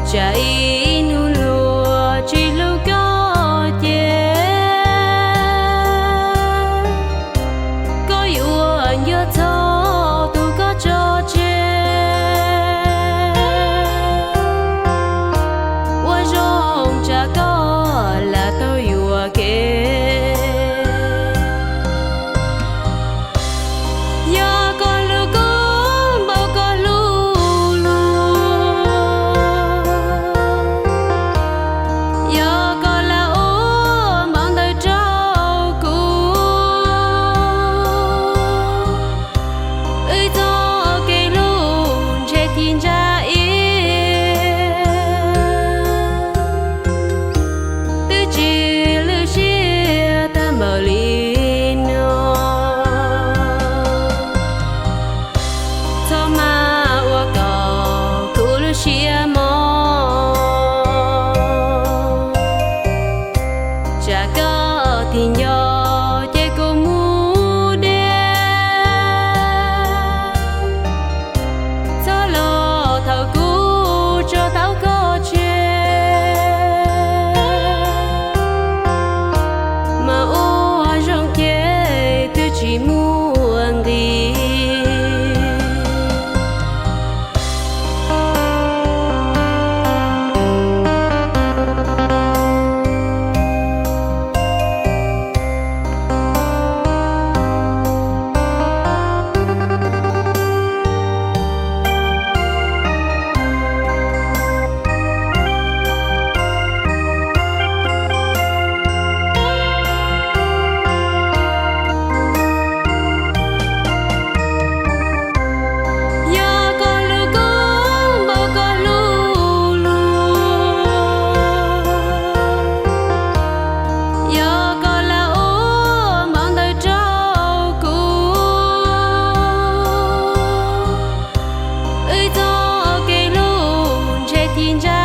Tsam ib hnub luag tsis hlub koj ces koj yuav nco txog tus koj tso tseg. Ua zoo tsam koj lam tau yuam kev. Yog koj hlub kuv npaum koj hlub luag, yog koj lam ua npaum ntawd rau kuv, wb txoj kev hlub ntshe thiaj ntsa ib. Twb tsis lwj siab tag npaum li no, txhob mas ua kom kuv lub siab mob. Tsam koj tig nco ces kuv mus deb, txhob los thaum kuv tso tau koj tseg. Mas ua zoo ces twb tsis muaj nqis. Yog koj hlub kuv npaum koj hlub luag, yog koj lam ua npaum ntawd rau kuv, wb txoj kev hlub ntshe thiaj ntsa